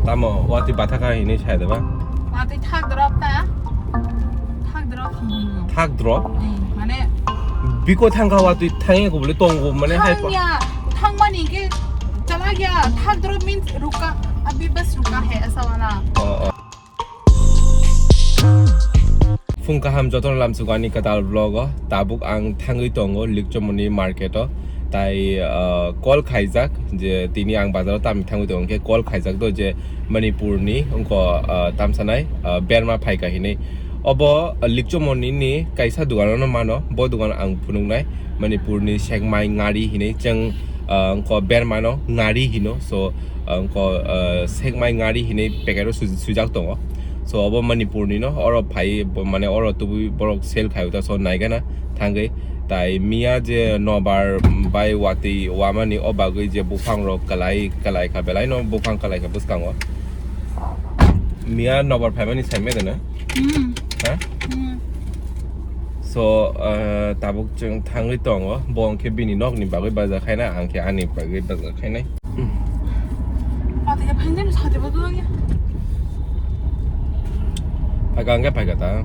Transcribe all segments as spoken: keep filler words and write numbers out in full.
Tamo watwi bathakha hinwi sai da ba? Watwi thak drop ta. Thak drop hinwi. Thak drop? Eh, mane biko thangkha watwi thangya ko bole tongo mane hai pa. Thangya, thangmani ke chala gaya. Thak drop means ruka. Abhi bas ruka hai, aisa wala. Oh, oh. Phung kaham jotono lamsugo ani kwtal vlog o. Tabuk ang thangwi tongo Likchomoni market o. Tai, ah, call khaijak je tini ang bazar o tamni thangwi tongo, hwnkhe call khaijak do je Manipur ni wngkho, ah, tamsanai, ah, berma phaikha hinwi. Obo, ah, Likchomoni ni kaisa dogan o no mano, bo dogan ang phunuknai Manipur ni Sekmai ngari hinwi chwng, ah, wngkho berma no ngari hino. So, wngkho, ah, Sekmai ngari hinwi packet o suj-, sujak tongo. So obo Manipur ni no, oro phai bo mane oro tubui borok sale khai ta, so naigana thangwi. Tai miya je nobar bai watwi wamani o bagwi je buphang rok kalai kalai kha, belai no buphang kalai kha bwskango. Miya nobar phaimani sai mede na? Hmm. Ha? Hmm. So, ah, tabuk chwng thangwi tongo, bo hwnkhe bini nokni bagwi baja khaina, ang khe ani bagwi baja khainai. Phaikha hwnkhe phaikha ta.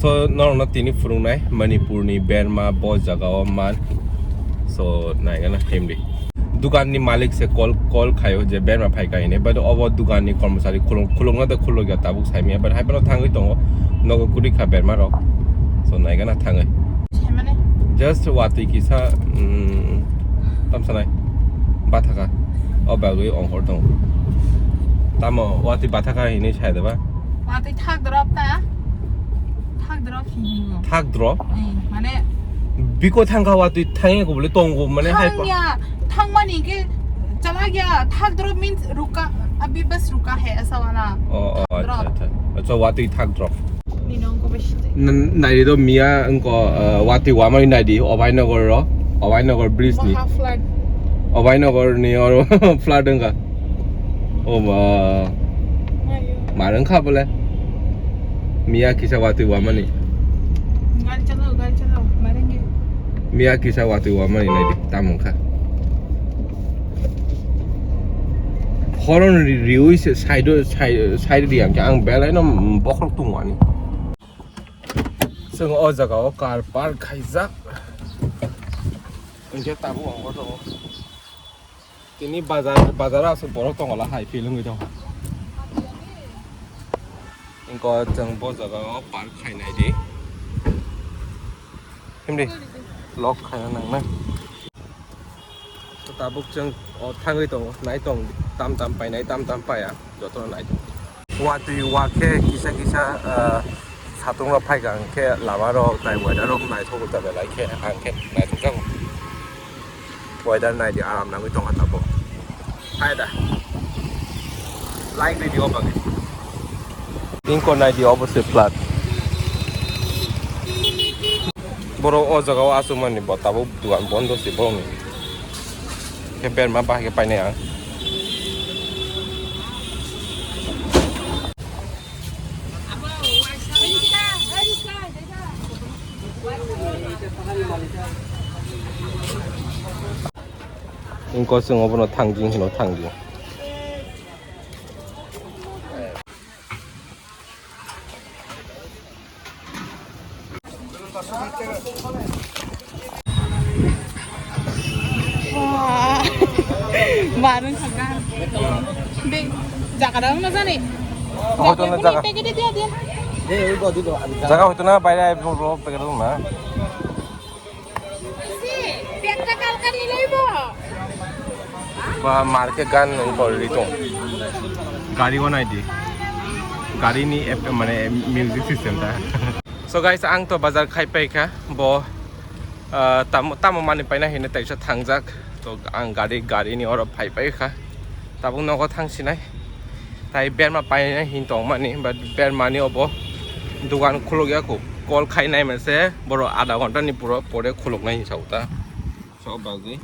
So, norokno tini phwrwngnai Manipurni berma bo jagao man. So, naigana himdi. Dukanni malik se call, call khaio je berma phaikha hinwi, but obo dukanni kormosari khulung-, khulungno de khulukya tabuk saimanya, but haiphano thangwi tongo, nogo kwrwi kha berma rok. So naigana thangwi. Saimane? Just watwi kisa, mm, tamsanai bathakha, o bagwi ongkhor tongo. Tamo watwi bathakha hinwi sai da ba? Watwi thak drop ta. Thak drop hinwi. Thak drop? Eh, mane biko thangkha watwi thangya ko bole tongo mane hai pa. Thangya, thangmani ke chala gaya. Thak drop means ruka, abhi bas ruka hai, aisa wala. Oh, oh, acha, acha. Acha, watwi thak drop. Ni nong ko bas. N-, naidi do miya wngkho, uh, watwi wamani naidi, Obainagar ro, Obainagar bridge ni. Maha flood. Obainagar ni oro flood wngkha. Oh ma. Mar wngkha bole. Miya kisa watwi wamani. Gari chalao, gari chalao, marenge. Miya kisa watwi wamani naidi, tamo wngkha. Horn ri-, riwi se side o, side, side di ang khe ang belai no bokhorok tongwani. Chwng o jaga o car park khaijak. Hwnkhe tabuk ang o tongo. Tini bazar, bazar aswk borok tongo la hai feel wngwi tongo. Wngkha chwng bo jaga o park khainai di. Himdi lock khaina nangnai. Tabuk chwng o thangwi tongo, nai tong tam tam painai, tam tam paiya, jotono nai tong. Watwi wakhe kisa kisa, ah, satung rok phaikha hwnkhe lama rok tai weather rok naithok ta belai khe ang khe naithok jago. Weather naidi aram nangwi tongkha tabuk. Hai da. Like video bagwi. Ingkor naidi obo se flat. Borok o jaga o achuk mani bo tabuk dugan bondo se borokni. Khe berma bahai khe painai ang. Ingkor chwng obono thangjing hino thangjing. Wah. Bareng khaga. Be, jaga dong na jani. Hoito na jaga. Packet dia dia. Jaga hoito na baire bro packet dong na. Ba market gan nang kor ri tong. Gari o nai di. Gari ni app mane music system ta. So guys, ang to bazar khai pai kha. Bo, ah, tamo, tamo mani paina hine taisa thangjak. To ang gari, gari ni oro phai pai kha. Tabuk nogo thang sinai. Tai berma paina hin tong mani, but berma ni obo dugan khuluk ya kho. Call khai nai mase, boro adha ghonta ni puro pore khuluk nai hin sa uta. So bagwi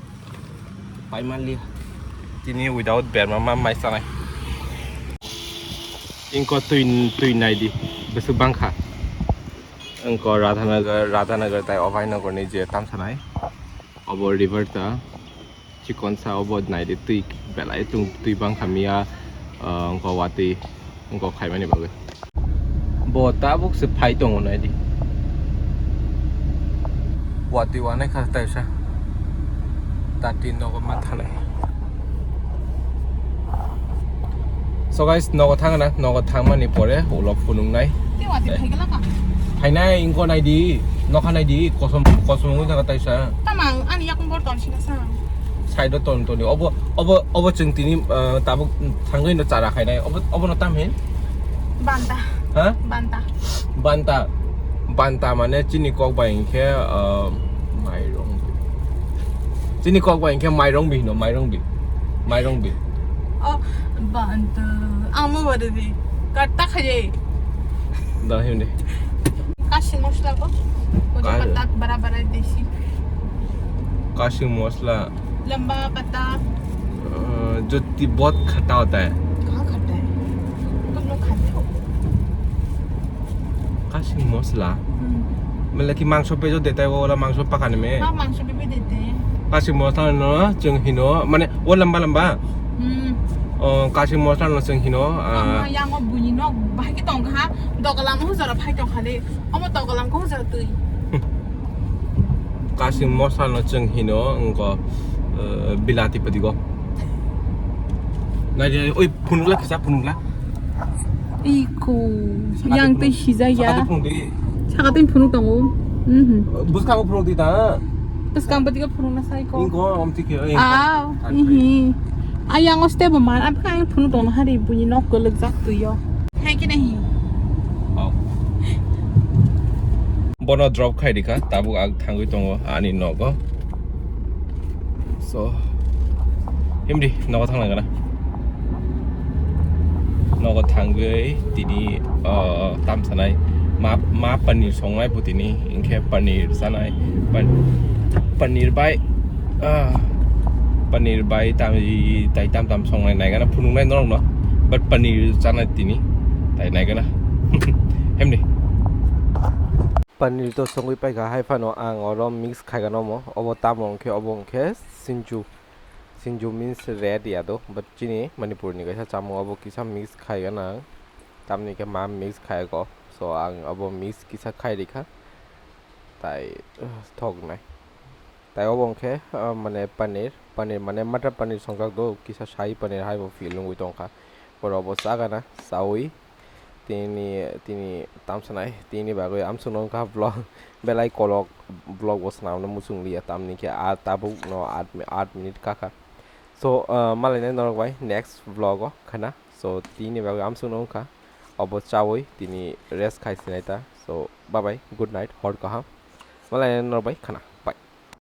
pai man li. Tini without berma ma mai sanai. Ingko twi, twi nai di, besuk bang kha. Ingko Radhanagar, Radhanagar tai Obhainagar ni je tam sanai. Obo river ta. Chikonsa obo naidi twi belai tung twi bangkha miya, ah, wngkha watwi wngkha khaimani bagwi. Bo tabuk se phai tongo naidi. Watwi wanai kha taisa. Tati nogo ma thanai. So guys, nogo thangna, nogo thangmani pore ulo phunuknai. Tei watwi phai gala ka? Phainai wngkha naidi, nokha naidi, kosom kosom wngwi thangkha taisa. Tamang ani yakung bor ton sina sa. Side o ton toni. Obo, obo, obo chwng tini, ah, tabuk thangwi no chara khainai. Obo, obo no tam hin? Banta. Ha? Banta. Banta. Banta mane chini kok bai hinkhe, ah, mairong. Chini kok bai hinkhe mairong bi hino, mairong bi. Mairong bi. Oh, banta. Amo bade di. Katta khaye. Da himde. Kasi mosla ko. Ko Ka- patta bara bara desi. Kasi mosla. लंबा पत्ता। अ, जो ति-, बहुत खट्टा होता है। कहाँ खट्टा है? तुम लोग खाते हो? काशी मसाला। हम्म। मतलब कि मांस पे जो देता है, वो वाला मांस पकाने में। हाँ, मांस पे भी देते हैं। काशी मसाला नो, चंग हिनो, माने, वो लंबा लंबा। हम्म। अ, काशी मसाला नो चंग हिनो, अ, हाँ, हाँ, yang वो बुनी नो, भाई की तोंग हाँ, दो कलाम हो जरा भाई तोंग खाले। Omo togolam ko hujra twi. Kasing mosla no chwng hino wngkha, eh, bilati padi go. Nai, nai, oi, phunukla kisa phunukla. Iko, yang twi sijak ya. Sakati phunuk di. Sakati phunuk tongo. Mhm. Bwskango phunuk di ta. Bwskang padi go phunukna sai ko. Ingko, om tike, ingko. Aw, ihi. Ayang o step man, apa kang phunuk tongna hari bunyi nok kwlwk jak twi yo. Hai khe nahi. Oh. Bono drop khai rikha, tabuk ang thangwi tongo ani nogo. So, himdi nogo thang nang gana. Nogo thangwi tini, uh, tam sanai ma, ma paneer songnai bo tini, hinkhe paneer sanai, pan-, paneer bai, uh, paneer bai tam, tai tam tam songnai nai gana phunuknai norokno, but paneer chanai tini tai nai gana. Hemni. Paneer to songwi paikha, hai phano ang oro mix khai gana omo, obo tamo hwnkhe, obo hwnkhe sinju, sinju means red ya do, but chini Manipur ni kaisa chamung, obo kisa mix khai gana ang, tamni khe ma mix khai go, so ang obo mix kisa khai rikha, tai, uh, thok nai. Tai obo hwnkhe, ah, mane paneer, paneer mane matar paneer songjak do, kisa shahi paneer hai bo feel wngwi tongkha. Borok bo chagana, chawi tini, tini tam sanai, tini bagwi amsukno wngkha vlog, belai kolok vlog bo swnamna muchung liya, tamni khe ah, tabuk no aat mi-, aat minute kakha. So, ah, malainai norok bai next vlog o khana. So, tini bagwi amsukno wngkha, obo chawi tini rest khai sinai ta. So, bye bye, good night, hor kaham. Malainai norok bai khana.